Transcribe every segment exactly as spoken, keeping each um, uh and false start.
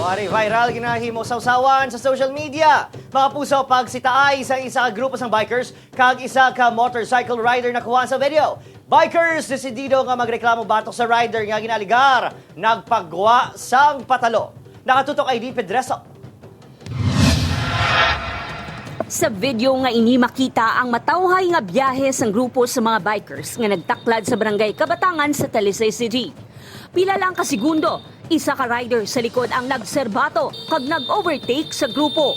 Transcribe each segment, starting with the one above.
Ari, viral ginahimo sawsawan sa social media. Mga puso, pagsitaay sa isa ka grupo sang bikers kag isa ka motorcycle rider nakuha sa video. Bikers desidido nga magreklamo batok sa rider nga ginaligar nagpagwa sang patalo. Nakatutok, Aideen Pedreso. Sa video nga ini, makita ang matawhay nga biyahe sang grupo sa mga bikers nga nagtaklad sa barangay Kabatangan sa Talisay City. Pila lang ka segundo, isa ka rider sa likod ang nagserbato kag nag-overtake sa grupo.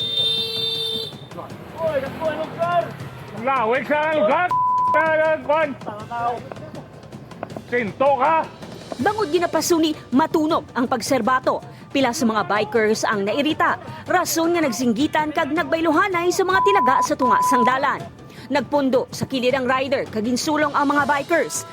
Lawig sa lugar! Kwan! Sinto ka! Bangod ginapasuni, matunog ang pagserbato. Pila sa mga bikers ang nairita, rason nga nagsinggitan kag nagbayluhanay sa mga tinaga sa tunga sang dalan. Nagpundo sa kilid ang rider kag ginsulong ang mga bikers.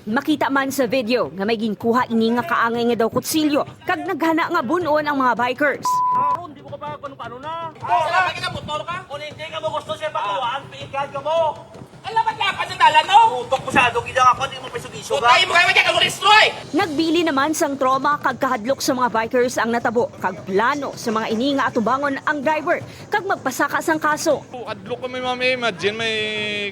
Makita man sa video nga may ginkuha ini nga kaangay nga daw kutsilyo kag naghana nga bun-on ang mga bikers. Aron, di mo ka ba kung paano na? Oh, sa laki na motor ka? Kung hindi ka mo gusto siya patuwaan, piikad ka mo. Ang lapat-lapat sa dalan, no? Utok mo sa adog, ida ako, di mo pisugisog. Tayo mo kayo dyan, ang destroy! Nagbili naman sang trauma kag kahadlok sa mga bikers ang natabo, kag plano sa mga ini nga atubangon ang driver kag magpasaka sang kaso. Adlok kami, ma'am, eh, imagine may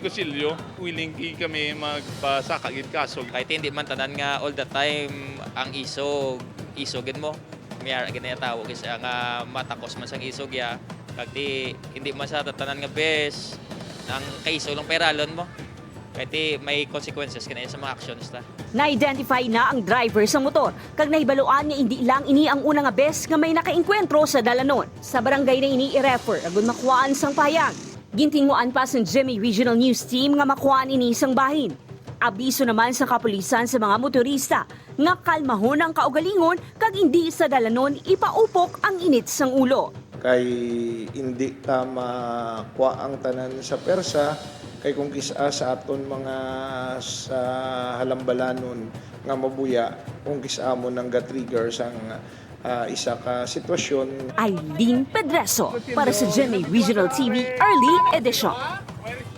kusilyo. Willing gid kami magpasaka gid kaso. Kahit hindi man tanan nga all the time ang isog, isog gid mo. May ara gid na tawo kis nga matakos man sang isog ya. Kag di, hindi man sa tanan nga bes ang kaisog lang pairalon mo. Kahit di may consequences kanay sa mga actions ta. Na-identify na ang driver sa motor kag nahibaluan nga indi lang ini ang una nga bes nga may nakaengkwentro sa dalanon. Sa barangay na ini i-refer agud makuhaan sang pahayag. Gintinguan pa sang GMA Regional News Team nga makuhaan ini sang bahin. Abiso naman sa kapulisan sa mga motorista nga kalmahon ang kaugalingon kag indi sa dalanon ipaupok ang init sang ulo. Kay indi ta makwa ang tanan sa persa, kay kung kis-a sa aton mga sa halambalanon nga mabuya, kung kis-a mo nang ga-trigger sang ah, isa ka sitwasyon. Aideen Pedreso para sa GMA Regional T V Early Edition.